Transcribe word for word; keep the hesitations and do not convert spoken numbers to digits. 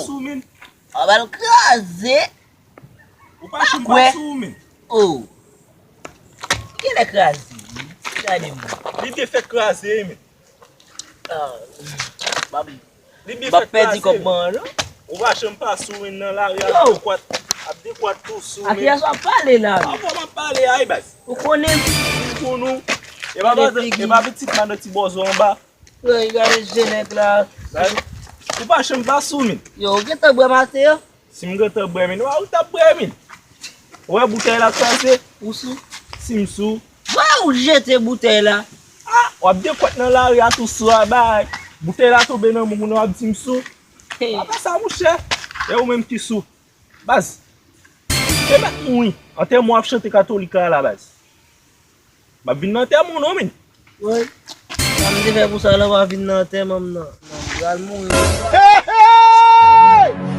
Sou, men. A bal kraze. Ou pa janm pa sou, men. Oh. Genlè kraze wi. Gade m. Li byen fèk kraze, men. Ah, m ap, li byen m ap fèk pèdi kraze, kòb mwen an, non. Ou pa janm pa sou, men, nan lari a. Yo. Ap dekwat, ap dekwat tou sou, men. A kiyès w ap pale la, men? Avè w m ap pale a, wi, baz. Ou konnen m pou nou. E pa, e pa pitit madan ti bòzò anba. Woy, gade je nèg la. Ou pa janm pa sou, men. Yo, ou gentan bwè maten an? Si m gentan bwè, men, ou t ap bwè, men. Ou wè boutèy la kraze? Ou sou? Si m sou. Bwè ou jete boutèy la? Ah, w ap dekwat nan lari a tou sou a bay. Boutèy la tonbe nan men w, kounye a w ap di m sou. Hey. Apa sa, monchè? E ou menm ki sou. Baz. Te mèt mouri. Antèman w ap chante katolik la, la, baz. M ap vin nan antèman w non, men. Woy. Sa m te fè pou sa la, w a vin nan antèman m nan. Non, m pral mouri. Hey, hey!